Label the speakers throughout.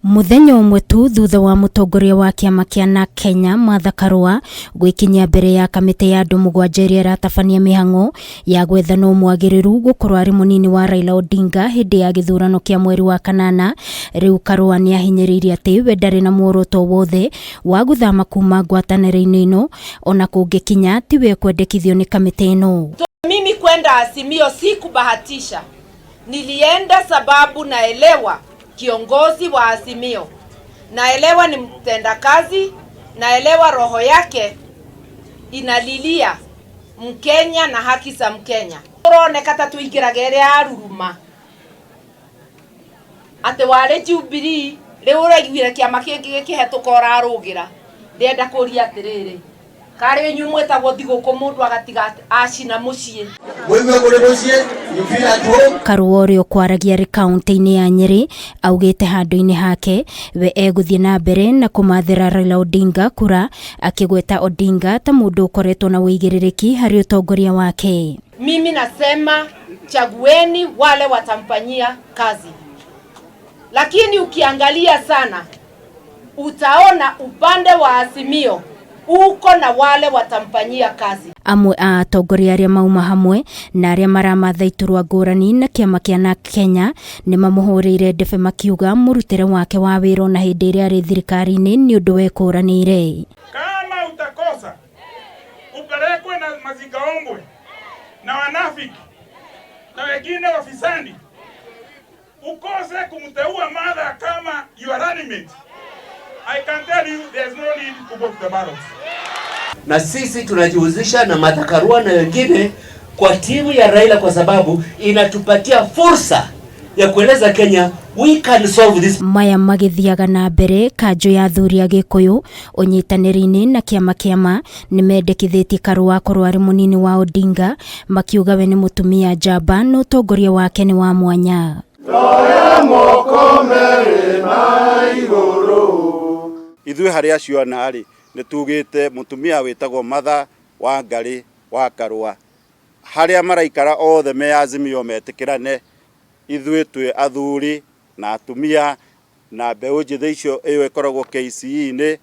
Speaker 1: Mũthenya ũmwe tu thutha wa mũtongoria wa kĩama kĩa NARC Kenya Martha Karua gwĩkinyia mbere ya kamĩtĩ ya andũ mũgwanja ĩrĩa ĩratabania mĩhang'o ya gwetha nũ mwagĩrĩru gũkorwo arĩ mũnini wa Raila Odinga hĩndĩ ya gĩthurano kĩa mweri wa kanana, rĩu Karua nĩ ahinyĩrĩirie atĩ we ndarĩ na muoroto wothe wa gũthama kuma ngwatanĩro-inĩ ĩno ona kũngĩkinya tiwe kwendekithio nĩ kamĩtĩ ĩno.
Speaker 2: Mimi kwenda Azimio si kubahatisha. Nilienda sababu naelewa kiongozi wa Azimio, naelewa ni mtendakazi, naelewa roho yake inalilia Mkenya na haki za Mkenya. Uroneka ta tuingiraga ĩrĩa yaruruma atĩ warĩ Jubilee rĩu ũraiguire kĩama kĩngĩ gĩkĩhetũka ũrarũgĩra. Ndĩrenda kũria atĩrĩrĩ, karĩ inyuĩ mwĩtagwo thigũkũ mũndũ agatiga acina mũciĩ?
Speaker 3: Mũigue kũrĩ mũciĩ, you feel at home.
Speaker 1: Karua ũrĩa ũkwaragia arĩ kaunti-inĩ ya Nyĩrĩ augĩte handũ-inĩ hake we egũthiĩ na mbere na kũmathĩra Raila Odinga kura, akĩgweta Odinga ta mũndũ ũkoretwo na ũigĩrĩrĩki harĩ ũtongoria wake.
Speaker 2: Mimi nasema chagueni wale watamfanyia kazi, lakini ukiangalia sana utaona upande wa Azimio uko na wale watamfanyia kazi.
Speaker 1: Amwe a atongoria arĩa mauma hamwe na arĩa maramatha iturwa ngũrani na kĩama kĩa NARC Kenya nĩ mamũhũrĩire ndebe makiuga mũrutĩre wake wa wĩra ona hĩndĩ ĩrĩa arĩ thirikari-inĩ nĩ ũndũ wekũranĩire.
Speaker 4: Kama utakosa upelekwe na mazingaombwe na wanafiki na wengine wafisadi, ukose kumteua Martha kama your running mate, I can tell you there's no need to go to the ballots.
Speaker 5: Na sisi tunajihusisha na Martha Karua na wengine kwa timu ya Raila kwa sababu inatupatia fursa ya kueleza Kenya we can solve this.
Speaker 1: Maya magĩthiaga na mbere, kanjũ ya athuri a Gĩkũyũ ũnyitanĩri-inĩ na kĩama kĩama nĩ mendekithĩtie Karua akorwo arĩ mũnini wa Odinga, makiuga we nĩ mũtumia njamba na ũtongoria wake nĩ wa mwanya.
Speaker 3: Ndoya moko merĩ na igũrũ.
Speaker 6: Ithuĩ harĩ acio ana rĩ, nĩ tugĩte mũtumia wĩtagwo Martha Wangari wa Karua, harĩa maraikara othe me Azimio metĩkĩrane, ithuĩ twĩ athuri na atumia na mbeũ njĩthĩ icio ĩyo ĩkoragwo KCE-inĩ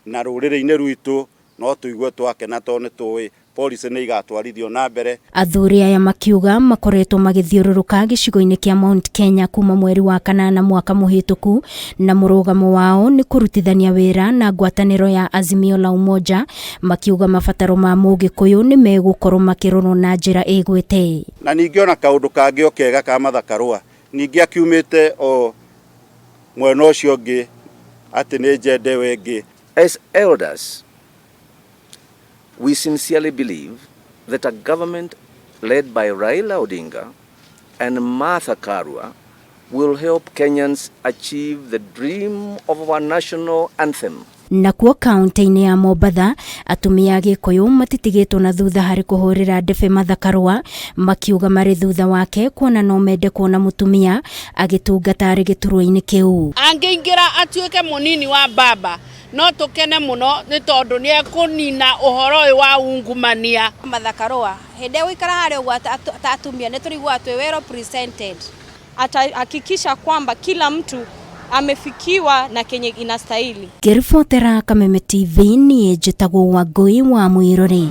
Speaker 6: na rũrĩrĩ-inĩ rwitũ, no tũigue twakena tondũ nĩ tũĩ policy nĩ igatwarithio na mbere.
Speaker 1: Athuri aya makiuga makoretwo magĩthiũrũrũka gĩcigo-inĩ kĩa Mount Kenya kuma mweri wa kanana mwaka mũhĩtũku, na mũrũgamo wao nĩ kũrutithania wĩra na ngwatanĩro ya Azimio la Umoja, makiuga mabataro ma mũgĩkũyũ nĩ megũkorwo makĩrorwo na njĩra ĩgwĩte.
Speaker 6: Na ningĩ ona kaũndũ kangĩ o kega ka Martha Karua, ningĩ akiumĩte o mwena ũcio ũngĩ atĩ nĩ njende ĩyo ĩngĩ.
Speaker 7: As elders, we sincerely believe that a government led by Raila Odinga and Martha Karua will help Kenyans achieve the dream of our national anthem.
Speaker 1: Nakuo kaunti-inĩ ya Mombatha, atumia a Gĩkũyũ matitigĩtwo na thutha harĩ kũhũrĩra ndebe Martha Karua, makiuga marĩ thutha wake kuona no mende kuona mũtumia agĩtungata arĩ gĩturwa-inĩ kĩu.
Speaker 2: Angĩingĩra atuĩke mũnini wa baba, no tũkene mũno nĩ tondũ nĩ ekũnina ũhoro ũyũ wa ungumania.
Speaker 8: Martha Karua hĩndĩ ĩrĩa gũikara harĩa ũguo ta atumia nĩ tũriguaga twĩ well represented.
Speaker 9: Atahakikisha kwamba kila mtu amefikiwa na kenye inastahili.
Speaker 1: Ngĩribotera Kameme TV, niĩ njĩtagwo Wangũi wa Mwĩrore.